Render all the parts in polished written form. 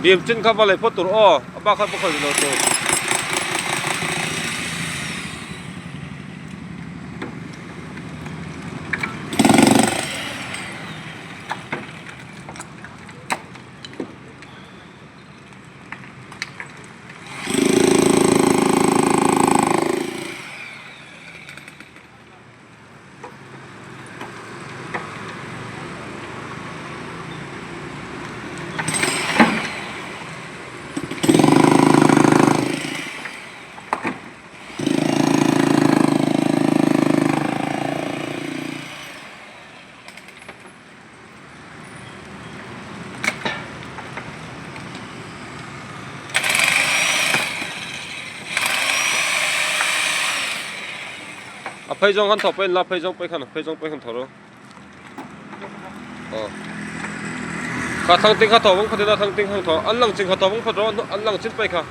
Bim chin kha va lei phawt tur aw, a bak kha va khawih lo tur. A phei zawng khan thawh pawh in la phei zawng pawh khan a phei zawng pawh khan thawh rawh aw kha thlang ting kha thawh vang phawt ila thlang ting khan thawh an lang chin kha thawh vang phawt rawh an lang chin paih kha.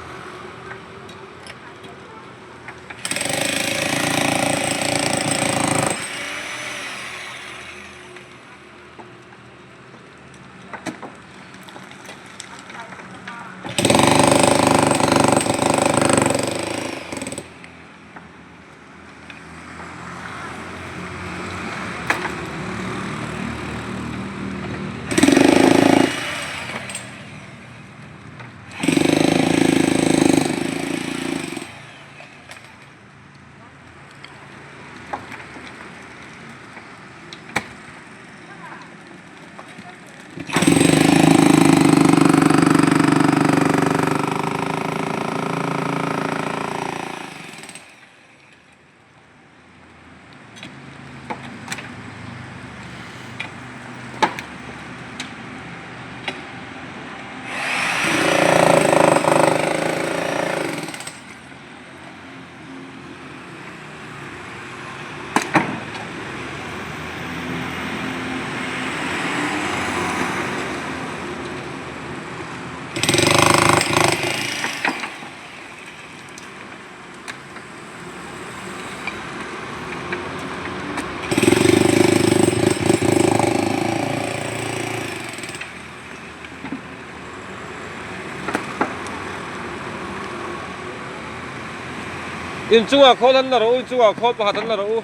Inchungah khawl an la rawh u, inchungah khawl pakhat an la rawh u.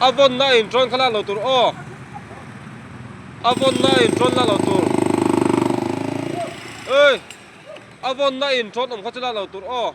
A vawnna a inṭawn kha lak lo tur aw. A vawnna a inṭawn lak lo tur. Oi! A vawnna a inṭawn awm kha chu lak lo tur aw.